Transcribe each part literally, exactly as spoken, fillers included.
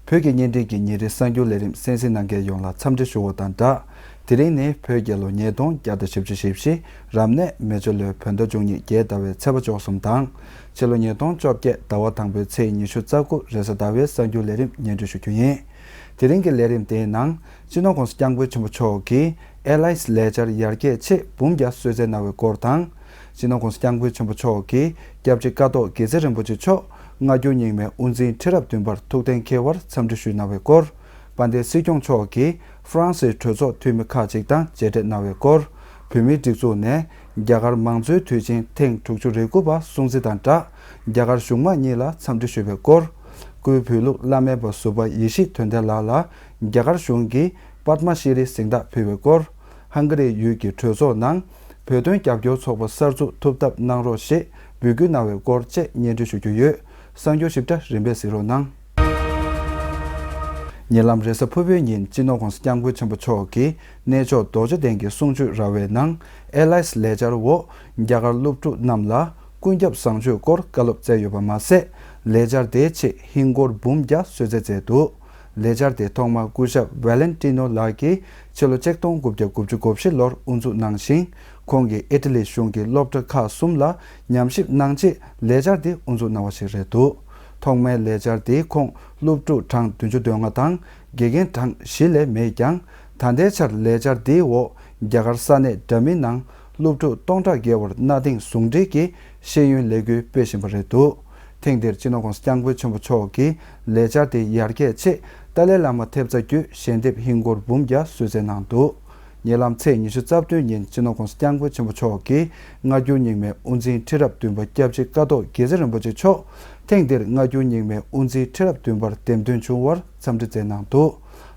བོད་ཀྱི་བརྙན་འཕྲིན་གྱི་ཉིན་རེའི་གསར་འགྱུར་ལས་རིམ་གསན་གཟིགས་གནང་མཁན་ཡོངས་ལ་འཚམས་འདྲི་ཞུ་བ་དང་སྦྲགས། དེ་རིང་ནི་བོད་རྒྱལ་ལོ་ཉིས་སྟོང་བརྒྱ་དང་བཞི་བཅུ་ཞེ་བཞི། རབ་གནས་མེ་བྱ་ལོའི་བོད་ཟླ་བཅུ་གཉིས་བརྒྱད་ཟླ་བའི་ཚེས་པ་བཅུ་གསུམ་དང་། ཕྱི་ལོ་ཉིས་སྟོང་བཅོ་བརྒྱད་ཟླ་བ་དང་པོའི་ཚེས་ཉི་ཤུ་རྩ་དགུ་རེས་གཟའ་ཟླ་བའི་གསར་འགྱུར་ལས་རིམ་སྙན་སྒྲོན་ཞུ་རྒྱུ་ཡིན། དེ་རིང་གི་ལས་རིམ་དེའི་ནང་། སྤྱི་ནོར་༸གོང་ས་༸སྐྱབས་མགོན་ཆེན་པོ་མཆོག་གིས་ཨེ་ལའེ་སི་ལས་འཆར་ཡར་རྒྱས་ཆེད་འབུམ་བརྒྱ་གསོལ་སྩལ་གནང་བའི་སྐོར་དང་། སྤྱི་ནོར་༸གོང་ས་༸སྐྱབས་མགོན་ཆེན་པོ་མཆོག་གིས་སྐྱབས་རྗེ་ཀཿཐོག་དགེ་རྩེ་རིན་པོ་ཆེ་མཆོག་སྔ་འགྱུར་རྙིང་མའི་དབུ་འཛིན་ཁྲི་རབས་བདུན་པར་ཐུགས་གཏན་འཁེལ་བར་འཚམས་འདྲི་ཞུས་གནང་བའི་སྐོར། དཔལ་ལྡན་སྲིད་སྐྱོང་མཆོག་གིས་ཧྥ་རན་སིའི་གྲོས་ཚོགས་འཐུས་མི་ཁག་ཅིག་དང་མཇལ་འཕྲད་གནང་བའི་སྐོར། བོད་མིའི་སྒྲིག་འཛུགས་ནས་རྒྱ་གར་མང་གཙོའི་དུས་ཆེན་ཐེངས་དྲུག་ཅུ་རེ་དགུ་པ་སྲུང་བརྩི་དང་སྦྲགས། རྒྱ་གར་གཞུང་མང་གཉིས་ལ་འཚམས་འདྲི་ཞུས་པའི་སྐོར། སྐུའི་བོད་ལུགས་བླ་སྨན་པ་ཟུར་པ་ཡེ་ཤེས་དོན་ལྡན་ལགས་ལ་རྒྱ་གར་གཞུང་གིས་པདྨ་ཤྲི་རི་གཟེངས་རྟགས་ཕུལ་བའི་སྐོར། ཧང་ག་རིའི་ཡུལ་གྱི་གྲོས་ཚོགས་ནང་བོད་དོན་རྒྱབ་སྐྱོར་ཚོགས་པ་གསར་འཛུགས་ཐུབ་ཐབས་གནང་རོགས་ཞེས་འབོད་སྐུལ་གནང་བའི་སྐོར་བཅས་སྙན་སྒྲོན་ཞུ་རྒྱུ་ཡོད། གསར་འགྱུར་ཞིབ་ཕྲ་རིམ་པས་གཟིགས་རོགས་གནང་། ཉེ་ལམ་རེས་གཟའ་ཕུར་བུའི་ཉིན་སྤྱི་ནོར་༸གོང་ས་༸སྐྱབས་མགོན་ཆེན་པོ་མཆོག་གིས་གནས་མཆོག་རྡོ་རྗེ་གདན་གྱི་གསུང་ཆོས་ར་བའི་ནང་ཨེ་ལའེ་སི་ལས་འཆར་འོག་རྒྱ་གར་སློབ་ཕྲུག་རྣམས་ལ་ཀུན་ཁྱབ་བཟང་སྤྱོད་སྐོར་བཀའ་སློབ་སྩལ་ཡོད་པ་མ་ཟད། ལས་འཆར་དེའི་ཆེད་ཧིན་སྒོར་འབུམ་བརྒྱ་གསོལ་སྩལ་མཛད་འདུག་ལས་འཆར་དེ་ཐོག་མར་སྐུ་ཞབས་ཝེ་ལེན་ཏི་ནོ་ལགས་ཀྱིས་ཕྱི་ལོ་ཆིག་སྟོང་དགུ་བརྒྱ་དགུ་བཅུ་གོ་བཞི་ལོར་དབུ་འཛུགས་གནང་ཞིང་། ཁོང་གིས་ཨི་ཊ་ལི་གཞུང་གི་སློབ་གྲྭ་ཁག་གསུམ་ལ་ཉམས་ཞིབ་གནང་རྗེས་ལས་འཆར་དེ་དབུ་འཛུགས་གནང་བ་ཞིག་རེད་འདུག་ཐོག་མའི་ལས་འཆར་དེའི་ཁོངས་སློབ་ཕྲུག་གྲངས་བདུན་ཅུ་དོན་ལྔ་དང་དགེ་རྒན་གྲངས་བཞི་ལས་མེད་ཀྱང་། ད་ལྟའི་ཆར་ལས་འཆར་དེའི་འོག་རྒྱ་གར་ས་གནས་འདྲ་མིན་ནང་སློབ་ཕྲུག་སྟོང་ཕྲག་བརྒལ་བར་གནའ་དེང་ཟུང་འབྲེལ་གྱི་ཤེས་ཡོན་ལས་འགུལ་སྤེལ་བཞིན་པ་རེད་འདུག་ཐེངས་འདིར་སྤྱི་ནོར་༸གོང་ས་༸སྐྱབས་མགོན་ཆེན་པོ་མཆོག་གིས་ལས་འཆར་དེ་ཡར་རྒྱས་ཆེད་ཏཱ་ལའི་བླ་མ་ཐེབས་རྩ་བརྒྱུད་ཞལ་འདེབས་ཧིན་སྒོར་འབུམ་བརྒྱ་གསོལ་སྩལ་གནང་འདུག་ཉེ་ལམ་ཚེས་ཉི་ཤུ་རྩ་བདུན་ཉིན་སྤྱི་ནོར་༸གོང་ས་༸སྐྱབས་མགོན་ཆེན་པོ་མཆོག་གིས་སྔ་འགྱུར་རྙིང་མའི་དབུ་འཛིན་ཁྲི་རབས་བདུན་པ་སྐྱབས་རྗེ་ཀཿཐོག་དགེ་རྩེ་རིན་པོ་ཆེ་མཆོག་ཐེངས་འདིར་སྔ་འགྱུར་རྙིང་མའི་དབུ་འཛིན་ཁྲི་རབས་བདུན་པར་འདེམས་ཐོན་བྱུང་བར་འཚམས་འདྲི་མཛད་གནང་འདུག་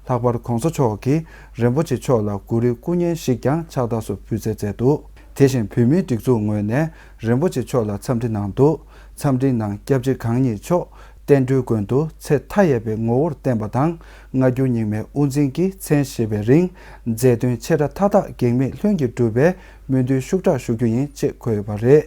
ལྷག་པར་༸གོང་ས་མཆོག་གིས་རིན་པོ་ཆེ་མཆོག་ལ་གུ་རུའི་སྐུ་བརྙན་ཞིག་ཀྱང་ཕྱག་རྟགས་སུ་འབུལ་སྩལ་མཛད་འདུག་དེ་བཞིན་བོད་མིའི་སྒྲིག་འཛུགས་ངོས་ནས་རིན་པོ་ཆེ་མཆོག་ལ་འཚམས་འདྲི་གནང་འདུག་འཚམས་འདྲིའི་ནང་སྐྱབས་རྗེ་གང་ཉིད་མཆོག་བསྟན་འགྲོའི་མགོན་དུ་ཚེ་མཐའ་ཡས་པའི་ངོ་བོར་བསྟན་པ་དང་། སྔ་འགྱུར་རྙིང་མའི་དབུ་འཛིན་གྱི་མཚན་བཞེས་པའི་རིང་མཛད་དོན་ཆེ་ཕྲ་མཐའ་དག་གེགས་མེད་ལྷུན་གྱིས་གྲུབ་པའི་སྨོན་འདུན་ཤུགས་དྲག་ཞུ་རྒྱུ་ཡིན་ཅེས་འཁོད་ཡོད་པ་རེད།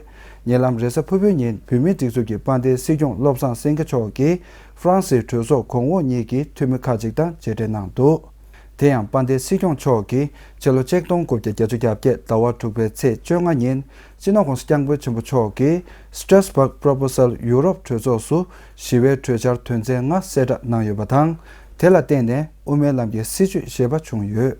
ཉེ་ལམ་རེས་གཟའ་ཕུར་བུའི་ཉིན་བོད་མིའི་སྒྲིག་འཛུགས་ཀྱི་དཔལ་ལྡན་སྲིད་སྐྱོང་བློ་བཟང་སེང་གེ་མཆོག་གིས་ཧྥ་རན་སིའི་གྲོས་ཚོགས་གོང་འོག་གཉིས་ཀྱི་འཐུས་མི་ཁག་ཅིག་དང་མཇལ་འཕྲད་གནང་འདུག་དེ་ཡང་དཔལ་ལྡན་སྲིད་སྐྱོང་མཆོག་གིས་ཕྱི་ལོ་ཆིག་སྟོང་དགུ་བརྒྱ་བརྒྱད་ཅུ་གྱ་བརྒྱད་ཟླ་བ་དྲུག་པའི་ཚེས་བཅོ་ལྔ་ཉིན་སྤྱི་ནོར་༸གོང་ས་༸སྐྱབས་མགོན་ཆེན་པོ་མཆོག་གིས་Strasbourg Proposal ཡུ་རོབ་གྲོས་ཚོགས་སུ་ཞི་བའི་གྲོས་འཆར་དོན་ཚན་ལྔ་གསལ་བསྒྲགས་གནང་ཡོད་པ་དང་། དེ་ལ་བརྟེན་ནས་དབུ་མའི་ལམ་གྱི་སྲིད་བྱུས་བཞེས་པ་བྱུང་ཡོད།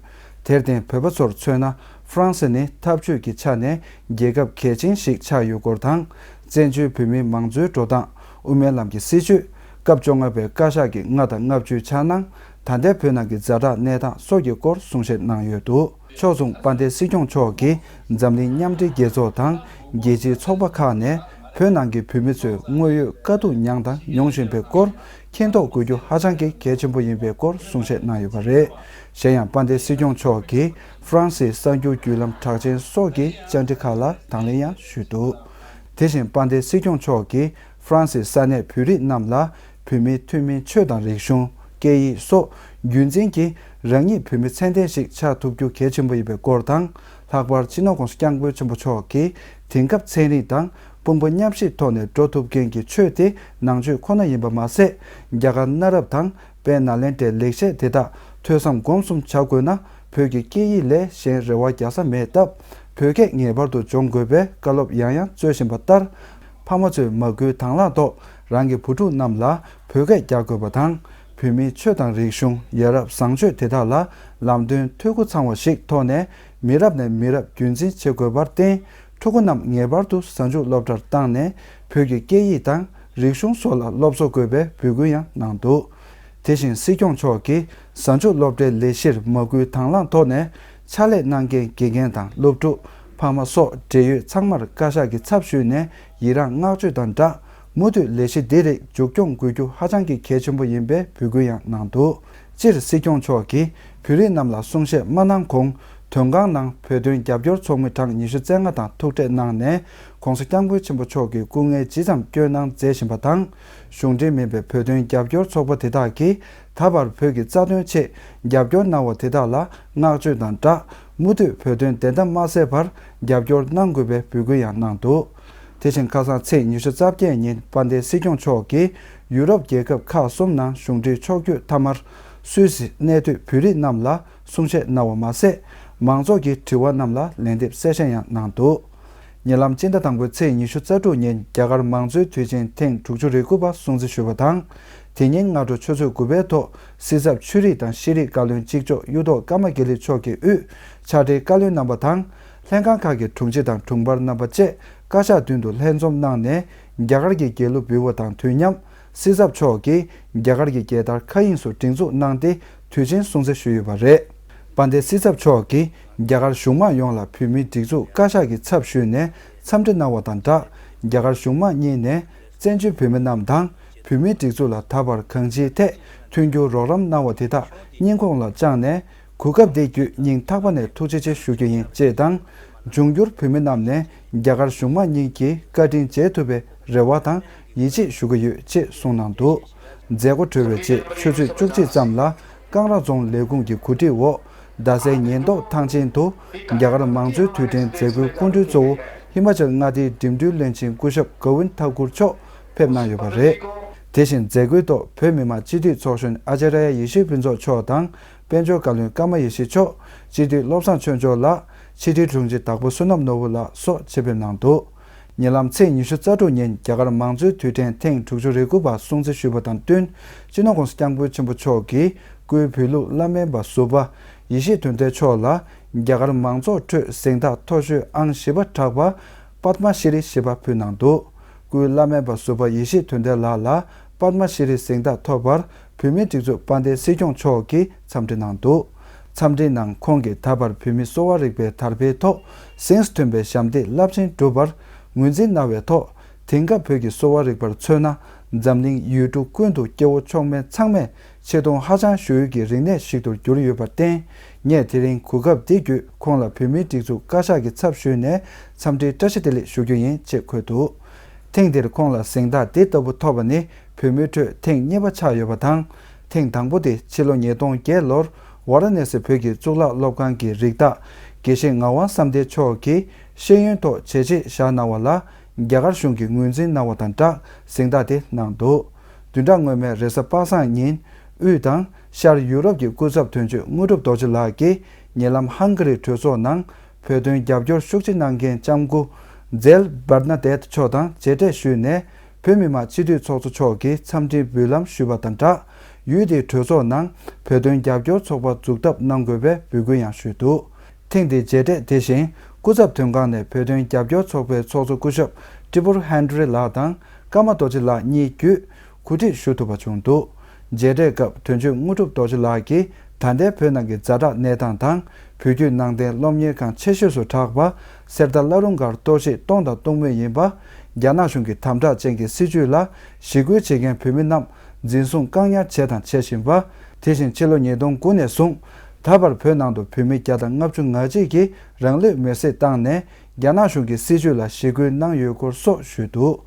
དེར་བརྟེན་བོད་པ་ཚོར་མཚོན་ན་ཧྥ་རན་སི་ནི་འཐབ་ཇུས་ཀྱི་ཆ་ནས་རྒྱལ་ཁབ་གལ་ཆེན་ཞིག་ཆགས་ཡོད་སྐོར་དང་། བཙན་བྱོལ་བོད་མིའི་མང་གཙོའི་འགྲོ་སྟངས། དབུ་མའི་ལམ་གྱི་སྲིད་བྱུས། སྐབས་བཅོ་ལྔ་པའི་བཀའ་ཤག་གི་ལྔ་དང་ལྔ་བཅུའི་འཆར་སྣང་། ད་ལྟའི་བོད་ནང་གི་ཛ་དྲག་གནས་སྟངས་སོགས་ཀྱི་སྐོར་གསུང་བཤད་གནང་ཡོད་འདུག་ཕྱོགས་མཚུངས་དཔལ་ལྡན་སྲིད་སྐྱོང་མཆོག་གིས་འཛམ་གླིང་མཉམ་འབྲེལ་རྒྱལ་ཚོགས་དང་རྒྱལ་སྤྱིའི་ཚོགས་པ་ཁག་ནས་བོད་ནང་གི་བོད་མི་ཚོས་དངོས་ཡོད་དཀའ་སྡུག་མྱངས་དང་མྱོང་བཞིན་པའི་སྐོར་མཁྱེན་རྟོགས་དགོས་རྒྱུ་ཧ་ཅང་གི་གལ་ཆེན་པོ་ཡིན་པའི་སྐོར་གསུང་བཤད་གནང་ཡོད་པ་རེད། གཞན་ཡང་དཔལ་ལྡན་སྲིད་སྐྱོང་མཆོག་གིས་ཧྥ་རན་སིའི་གསར་འགྱུར་བརྒྱུད་ལམ་གྲགས་ཅན་སོགས་ཀྱི་བཅར་འདྲི་ཁག་ལ་དང་ལེན་ཡང་ཞུས་འདུག་དེ་བཞིན་དཔལ་ལྡན་སྲིད་སྐྱོང་མཆོག་གིས་ཧྥ་རན་སིའི་ས་གནས་བོད་རིགས་རྣམས་ལ་བོད་མིའི་ཐུན་མིན་ཆོས་དང་རིག་གཞུང་། སྐད་ཡིག་སོགས་རྒྱུན་འཛིན་གྱིས་རང་ཉིད་བོད་མི་ཚད་ལྡན་ཞིག་ཆགས་ཐུབ་རྒྱུ་གལ་ཆེན་པོ་ཡིན་པའི་སྐོར་དང་། ལྷག་པར་སྤྱི་ནོར་༸གོང་ས་༸སྐྱབས་མགོན་ཆེན་པོ་མཆོག་གིས་དེང་སྐབས་ཚན་རིག་དང་དཔུང་པ་མཉམ་གཤིབ་ཐོག་ནས་འགྲོ་ཐུབ་མཁན་གྱི་ཆོས་དེ་ནང་ཆོས་ཁོ་ན་ཡིན་པ་མ་ཟད། རྒྱ་གར་གནའ་རབས་དང་དཔལ་ནཱ་ལེནྡྲའི་ལེགས་བཤད་དེ་དག་ཐོས་བསམ་སྒོམ་གསུམ་བྱ་དགོས་ན། བོད་ཀྱི་སྐད་ཡིག་ལས་གཞན་རེ་བ་རྒྱག་ས་མེད་སྟབས། བོད་སྐད་ངེས་པར་དུ་སྦྱོང་དགོས་པའི་བཀའ་སློབ་ཡང་ཡང་སྩོལ་བཞིན་པ་ལྟར། ཕ་མ་ཚོས་མ་སྐུལ་དང་བླངས་ཐོག་རང་གི་བུ་ཕྲུག་རྣམས་ལ་བོད་སྐད་རྒྱག་དགོས་པ་དང་། བོད་མིའི་ཆོས་དང་རིག་གཞུང་། ཡ་རབས་བཟང་སྤྱོད་དེ་དག་ལ་ལམ་སྟོན་འཐུས་སྒོ་ཚང་བ་ཞིག་ཐོག་ནས་མི་རབས་ནས་མི་རབས་རྒྱུན་འཛིན་བྱེད་དགོས་པར་བརྟེན། ཕྲུ་གུ་རྣམས་ངེས་པར་དུ་གཟའ་མཇུག་སློབ་གྲྭར་བཏང་ནས་བོད་ཀྱི་སྐད་ཡིག་དང་རིག་གཞུང་སོགས་ལ་སློབ་གསོ་དགོས་པའི་འབོད་སྐུལ་ཡང་གནང་འདུག་དེ་བཞིན་སྲིད་སྐྱོང་མཆོག་གིས་གཟའ་མཇུག་སློབ་གྲྭའི་ལས་གཞིར་མ་སྐུལ་དང་བླངས་ཐོག་ནས་ཕྱག་ལས་གནང་མཁན་དགེ་རྒན་དང་སློབ་ཕྲུག་ཕ་མ་སོགས་འབྲེལ་ཡོད་ཚང་མར་བཀའ་ཤག་གི་ཚབ་ཞུས་ནས་ཡི་རངས་བསྔགས་བརྗོད་དང་སྦྲགས། མུ་མཐུད་ལས་གཞི་འདི་རིགས་མཇུག་སྐྱོང་དགོས་རྒྱུ་ཧ་ཅང་གི་གལ་ཆེན་པོ་ཡིན་པའི་འབོད་སྐུལ་ཡང་གནང་འདུག་སྤྱིར་སྲིད་སྐྱོང་མཆོག་གིས་བོད་རིགས་རྣམས་ལ་གསུང་བཤད་མ་གནང་གོང་། དོན་ཁང་ནང་བོད་དོན་རྒྱབ་སྐྱོར་ཚོགས་མི་གྲངས་ཉི་ཤུ་རྩ་ལྔ་དང་ཐུག་འཕྲད་གནང་ནས། ༸གོང་ས་༸སྐྱབས་མགོན་ཆེན་པོ་མཆོག་གི་སྐུ་ངལ་ཇི་ཙམ་བསྐྱོན་གནང་མཛད་བཞིན་པ་དང་། གཞུང་འབྲེལ་མིན་པའི་བོད་དོན་རྒྱབ་སྐྱོར་ཚོགས་པ་དེ་དག་གིས་ད་བར་བོད་ཀྱི་རྩ་དོན་ཆེད་རྒྱབ་སྐྱོར་གནང་བ་དེ་དག་ལ་བསྔགས་བརྗོད་དང་སྦྲགས། མུ་མཐུད་བོད་དོན་བདེན་མཐའ་མ་གསལ་བར་རྒྱབ་སྐྱོར་གནང་དགོས་པའི་འབོད་སྐུལ་ཡང་གནང་འདུག་དེ་བཞིན་ཁ་སང་ཚེས་ཉི་ཤུ་རྩ་བརྒྱད་ཉིན་དཔལ་ལྡན་སྲིད་སྐྱོང་མཆོག་གིས་ཡུ་རོབ་རྒྱལ་ཁབ་ཁག་གསུམ་ནང་གཞུང་འབྲེལ་ཕྱོགས་བསྐྱོད་མཐའ་མར་སུད་སི་གནས་སྡོད་བོད་རིགས་རྣམས་ལ་གསུང་བཤད་གནང་བ་མ་ཟད། མང་ཚོགས་ཀྱི་དྲི་བ་རྣམས་ལ་ལན་འདེབས་གསལ་བཤད་ཡང་གནང་འདུག་ཉེ་ལམ་སྤྱི་ཟླ་དང་པོའི་ཚེས་ཉི་ཤུ་རྩ་དྲུག་ཉིན་རྒྱ་གར་མང་གཙོའི་དུས་ཆེན་ཐེངས་དྲུག་ཅུ་རེ་དགུ་པ་སྲུང་བརྩི་ཞུས་པ་དང་། དེ་ཉིན་སྔ་དྲོ་ཆུ་ཚོད་དགུ་པའི་ཐོག་སྲིད་ཚབ་ཆོས་རིག་དང་ཤེས་རིག་བཀའ་བློན་གཅིག་ལྕོགས་གཡུ་ཐོག་ཀརྨ་དགེ་ལེགས་མཆོག་གིས་དབུས་ཕྱག་སྦྲེལ་བཀའ་བློན་རྣམ་པ་དང་། ལྷན་ཁང་ཁག་གི་དྲུང་ཆེ་དང་དྲུང་འཕར་རྣམ་པ་བཅས་བཀའ་ཤག་མདུན་དུ་ལྷན་འཛོམས་གནང་ནས་རྒྱ་གར་གྱི་རྒྱལ་གླུ་འབུལ་བ་དང་དུས་མཉམ། སྲིད་ཚབ་མཆོག་གིས་རྒྱ་གར་གྱི་རྒྱལ་དར་མཁའ་དབྱིངས་སུ་སྒྲེང་འཛུགས་གནང་སྟེ་དུས་ཆེན་སྲུང་བརྩི་ཞུས་ཡོད་པ་རེད། དཔལ་ལྡན་སྲིད་ཚབ་མཆོག་གིས་རྒྱ་གར་གཞུང་མང་ཡོངས་ལ་བོད་མིའི་སྒྲིག་འཛུགས་བཀའ་ཤག་གི་ཚབ་ཞུས་ནས་འཚམས་འདྲི་གནང་བ་དང་སྦྲགས། རྒྱ་གར་གཞུང་མང་གཉིས་ནས་བཙན་བྱོལ་བོད་མི་རྣམས་དང་བོད་མིའི་སྒྲིག་འཛུགས་ལ་ད་བར་གང་ཅིའི་ཐད་མཐུན་འགྱུར་རོགས་རམ་གནང་བ་དེ་དག་སྙིང་ཁོང་ལ་བཅངས་ནས། གོ་སྐབས་འདི་བརྒྱུད་སྙིང་ཐག་པ་ནས་ཐུགས་རྗེ་ཆེ་ཞུ་རྒྱུ་ཡིན་ཅེས་དང་། འབྱུང་འགྱུར་བོད་མི་རྣམས་ནས་རྒྱ་གར་གཞུང་མང་གཉིས་ཀྱི་བཀའ་དྲིན་འཇལ་ཐུབ་པའི་རེ་བ་དང་ཡིད་ཆེས་ཞུ་གི་ཡོད་ཅེས་གསུངས་གནང་འདུག་མཛད་སྒོ་གྲོལ་བའི་རྗེས་ཆུ་ཚོད་བཅུ་གཅིག་ཙམ་ལ་ཀང་ར་རྫོང་ལས་ཁུངས་ཀྱི་གོ་སྒྲིག་འོག་རྡ་སའི་ཉེན་རྟོག་ཐང་ཆེན་དུ་རྒྱ་གར་མང་གཙོའི་དུས་དྲན་མཛད་སྒོའི་སྐུ་མགྲོན་གཙོ་བོ་ཧི་མ་ཅལ་མངའ་སྡེའི་འགྲིམ་འགྲུལ་བློན་ཆེན་སྐུ་ཞབས་གོ་ཝིན་ཐ་ཀུར་མཆོག་ཕེབས་གནང་ཡོད་པ་རེད། དེ་བཞིན་མཛད་སྒོའི་ཐོག་བོད་མི་མང་སྤྱི་འཐུས་ཚོགས་གཞོན་ཨ་ཅཱརྱ་ཡེ་ཤེས་ཕུན་ཚོགས་མཆོག་དང་། དཔལ་འབྱོར་བཀའ་བློན་ཀརྨ་ཡེ་ཤེས་མཆོག་སྤྱི་འཐུས་བློ་བཟང་ཆོས་འབྱོར་ལགས། ཕྱི་དྲིལ་དྲུང་ཆེ་དྭགས་པོ་བསོད་ནམས་ནོར་བུ་ལགས་སོགས་ཆེད་ཕེབས་གནང་འདུག་ཉེ་ལམ་ཚེས་ཉི་ཤུ་རྩ་དྲུག་ཉིན་རྒྱ་གར་མང་གཙོའི་དུས་དྲན་ཐེངས་དྲུག་ཅུ་རེ་དགུ་པ་སྲུང་བརྩི་ཞུས་པ་དང་བསྟུན། སྤྱི་ནོར་༸གོང་ས་༸སྐྱབས་མགོན་ཆེན་པོ་མཆོག་གིས་སྐུའི་བོད་ལུགས་བླ་སྨན་པ་ཟུར་པ་ཡེ་ཤེས་དོན་གྲུབ་མཆོག་ལ་རྒྱ་གར་མང་ཚོགས་ཁྲོད་གཟེངས་རྟགས་མཐོ་ཤོས་ཨང་བཞི་པ་གྲགས་པ་པདྨ་ཤྲི་ཞེས་པ་ཕུལ་གནང་འདུག་སྐུའི་བླ་སྨན་པ་ཟུར་པ་ཡེ་ཤེས་དོན་གྲུབ་ལགས་ལ་པདྨ་ཤྲི་གཟེངས་རྟགས་ཐོབ་པར་བོད་མིའི་སྒྲིག་འཛུགས་དཔལ་ལྡན་སྲིད་སྐྱོང་མཆོག་གིས་འཚམས་འདྲི་གནང་འདུག་འཚམས་འདྲིའི་ནང་ཁོང་གིས་ད་བར་བོད་མིའི་གསོ་བ་རིག་པའི་དར་འཕེལ་ཐོག་གཟེངས་སུ་ཐོན་པའི་ཞབས་འདེགས་རླབས་ཆེན་བསྒྲུབས་པར་ངོས་འཛིན་གནང་བའི་ཐོག་དེང་སྐབས་བོད་ཀྱི་གསོ་བ་རིག་པར་མཚོན་ན། འཛམ་གླིང་ཡུལ་གྲུ་ཀུན་ཏུ་སྐྱེ་བོ་མཆོག་དམན་ཚང་མས་ཆེ་མཐོང་ཧ་ཅང་ཞུ་ཡུལ་གྱི་རིག་གནས་ཤིག་ཏུ་གྱུར་ཡོད་པར་བརྟེན། ངས་དེ་རིང་གོ་སྐབས་འདི་བརྒྱུད་ཁོང་ལ་བོད་མིའི་སྒྲིག་འཛུགས་བཀའ་ཤག་གི་ཚབ་ཞུས་ནས་འཚམས་འདྲིའི་བཀྲ་ཤིས་བདེ་ལེགས་ཞུ་རྒྱུ་ཡིན་ཅེས་འཁོད་འདུག་ཐེངས་འདིར་ཁོང་ལ་གཟེངས་རྟགས་འདི་ལྟ་བུ་ཐོབ་པ་ནི་བོད་མིའི་ཁྲོད་ཐེངས་གཉིས་པ་ཆགས་ཡོད་པ་དང་། ཐེངས་དང་པོ་དེ་ཕྱི་ལོ་ཉིས་སྟོང་བརྒྱད་ལོར་ཝཱ་ར་ཎ་སི་བོད་ཀྱི་གཙུག་ལག་སློབ་ཁང་གི་རིགས་བདག་དགེ་བཤེས་ངག་དབང་བསམ་གཏན་མཆོག་གིས་ཤེས་ཡོན་ཐོག་བྱས་རྗེས་བཞག་གནང་བ་ལ་རྒྱ་གར་གཞུང་གིས་ངོས་འཛིན་གནང་བ་དང་སྦྲགས་གཟེངས་རྟགས་དེ་གནང་འདུག་བདུན་ཕྲག་སྔོན་མའི་རེས་གཟའ་པ་སངས་ཉིན་དབུས་དང་ཤར་ཡུ་རོབ་ཀྱི་སྐུ་ཚབ་དོན་གཅོད་དངོས་གྲུབ་རྡོ་རྗེ་ལགས་ཀྱིས་ཉེ་ལམ་ཧང་ག་རིའི་གྲོས་ཚོགས་ནང་བོད་དོན་རྒྱབ་སྐྱོར་ཤུགས་ཆེ་གནང་མཁན་ལྕམ་སྐུ་ཛེལ་བར་ན་དེད་མཆོག་དང་མཇལ་འཕྲད་ཞུས་ནས། བོད་མི་མང་སྤྱི་འཐུས་ཚོགས་གཙོ་མཆོག་གིས་འཚམས་འདྲིའི་འབུལ་ལམ་ཞུས་པ་དང་སྦྲགས། ཡུལ་དེའི་གྲོས་ཚོགས་ནང་བོད་དོན་རྒྱབ་སྐྱོར་ཚོགས་པ་འཛུགས་ཐབས་གནང་དགོས་པའི་འབོད་སྐུལ་ཡང་ཞུས་འདུག་ཐེངས་འདིའི་མཇལ་འཕྲད་དེ་བཞིན་སྐུ་ཚབ་དོན་ཁང་ནས་བོད་དོན་རྒྱབ་སྐྱོར་ཚོགས་པའི་ཚོགས་གཙོ་སྐུ་ཞབས་ཏྲི་པུར་ཧན་ཌི་རི་ལགས་དང་ཀརྨ་རྡོ་རྗེ་ལགས་གཉིས་བརྒྱུད་གོ་སྒྲིག་ཞུ་ཐུབ་པ་བྱུང་འདུག་མཇལ་འཕྲད་སྐབས་དོན་གཅོད་དངོས་གྲུབ་རྡོ་རྗེ་ལགས་ཀྱིས་ད་ལྟའི་བོད་ནང་གི་ཛ་དྲག་གནས་སྟངས་དང་། བོད་བརྒྱུད་ནང་བསྟན་སློབ་གཉེར་ཁང་ཆེ་ཤོས་སུ་གྲགས་པ་གསེར་རྟ་བླ་རུང་སྒར་གཏོར་བཤིག་གཏོང་དང་གཏོང་མུས་ཡིན་པ། རྒྱ་ནག་གཞུང་གི་དམ་དྲག་ཅན་གྱི་སྲིད་བྱུས་ལ་ཞི་རྒོལ་བྱེད་མཁན་བོད་མི་རྣམས་འཛིན་བཟུང་བཀག་ཉར་བྱས་དང་བྱེད་བཞིན་པ། དེ་བཞིན་ཕྱི་ལོ་ཉིས་སྟོང་དགུ་ནས་བཟུང་ད་བར་བོད་ནང་དུ་བོད་མི་བརྒྱ་དང་ལྔ་བཅུ་ང་གཅིག་གིས་རང་ལུས་མེར་སྲེག་བཏང་ནས་རྒྱ་ནག་གཞུང་གི་སྲིད་བྱུས་ལ་ཞི་རྒོལ་གནང་ཡོད་སྐོར་སོགས་ཞུས་འདུག་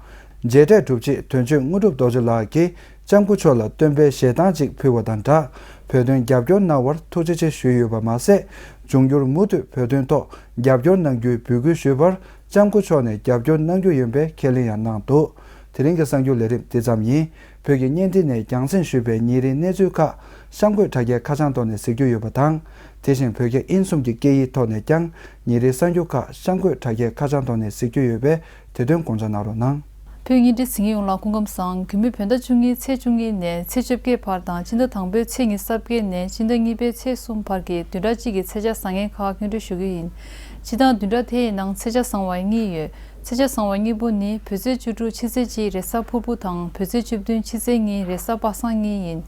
མཇལ་འཕྲད་གྲུབ་རྗེས་དོན་གཅོད་དངོས་གྲུབ་རྡོ་རྗེ་ལགས་ཀྱིས་ལྕམ་སྐུ་མཆོག་ལ་སྟོན་པའི་ཞལ་ཐང་ཅིག་ཕུལ་བ་དང་སྦྲགས། བོད་དོན་རྒྱབ་སྐྱོར་གནང་བར་ཐུགས་རྗེ་ཆེ་ཞུས་ཡོད་པ་མ་ཟད། འབྱུང་འགྱུར་མུ་མཐུད་བོད་དོན་ཐོག་རྒྱབ་སྐྱོར་གནང་རྒྱུའི་འབོད་སྐུལ་ཞུས་པར། ལྕམ་སྐུ་མཆོག་ནས་རྒྱབ་སྐྱོར་གནང་རྒྱུ་ཡིན་པའི་ཁས་ལེན་ཡང་གནང་འདུག་དེ་རིང་གི་གསར་འགྱུར་ལས་རིམ་འདི་ཙམ་ཡིན། བོད་ཀྱི་བརྙན་འཕྲིན་ནས་རྒྱང་སྲིང་ཞུས་པའི་ཉིན་རེའི་གནས་ཚུལ་ཁག་གཤམ་འཁོད་དྲ་རྒྱའི་ཁ་བྱང་ཐོག་ནས་གཟིགས་རྒྱུ་ཡོད་པ་དང་། དེ་བཞིན་བོད་རྒྱ་དབྱིན་གསུམ་གྱི་སྐད་ཡིག་ཐོག་ནས་ཀྱང་ཉིན་རེའི་གསར་འགྱུར་ཁག་གཤམ་འཁོད་དྲ་རྒྱའི་ཁ་བྱང་ཐོག་ནས་གཟིགས་རྒྱུ་ཡོད་པས། དེ་དོན་དགོངས་འཇགས་གནང་རོགས་གནང་། བོད་བརྙན་འཕྲིན་གཟིགས་མཁན་ཡོངས་ལ་སྐུ་ཁམས་བཟང་། གུས་མོས་བོད་ཟླ་བཅུ་གཉིས་ཚེས་བཅུ་གཉིས་ནས་ཚེས་བཅོ་བརྒྱད་བར་དང་སྤྱི་ཟླ་དང་པོའི་ཚེས་ཉི་ཤུ་རྩ་བརྒྱད་ནས་སྤྱི་ཟླ་གཉིས་པའི་ཚེས་གསུམ་བར་གྱི་བདུན་ཕྲག་གཅིག་གི་ཚེས་ཆ་བཟང་ངན་ཁག་སྙན་སྒྲོན་ཞུ་གི་ཡིན། སྤྱིར་བཏང་བདུན་ཕྲག་དེའི་ནང་ཚེས་ཆ་བཟང་བ་གཉིས་ཡོད། ཚེས་ཆ་བཟང་བ་གཉིས་པོ་ནི་བོད་ཚེས་བཅུ་དྲུག་ཕྱི་ཚེས་གཅིག་རེས་གཟའ་ཕུར་བུ་དང་བོད་ཚེས་བཅུ་བདུན་ཕྱི་ཚེས་གཉིས་རེས་གཟའ་པ་སངས་གཉིས་ཡིན།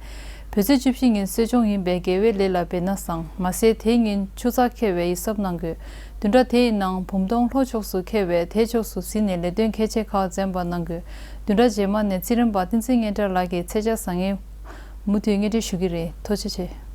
བོད་ཚེས་བཅུ་བཞི་ཉིན་གསོ་སྦྱོང་ཡིན་པས་དགེ་བའི་ལས་ལ་འབད་ན་བཟང་། མ་ཟད་དེའི་ཉིན་ཆུ་ཚགས་འཁེལ་བས་ཡིད་གཟབ་གནང་དགོས། བདུན་ཕྲག་དེའི་ནང་བུམ་སྟོང་ལྷོ་ཕྱོགས་སུ་འཁེལ་བས་དེ་ཕྱོགས་སུ་གཟིགས་ནས་ལས་དོན་གལ་ཆེ་ཁག་འཛེམ་པ་གནང་དགོས། བདུན་ཕྲག་རྗེས་མ་ནས་རྩིས་རིམ་པ་བསྟན་འཛིན་སྙན་གྲགས་ལགས་ཀྱིས་ཚེས་ཆ་བཟང་ངན་མུ་མཐུད་སྙན་སྒྲོན་ཞུ་གི་རེད། ཐུགས་རྗེ་ཆེ།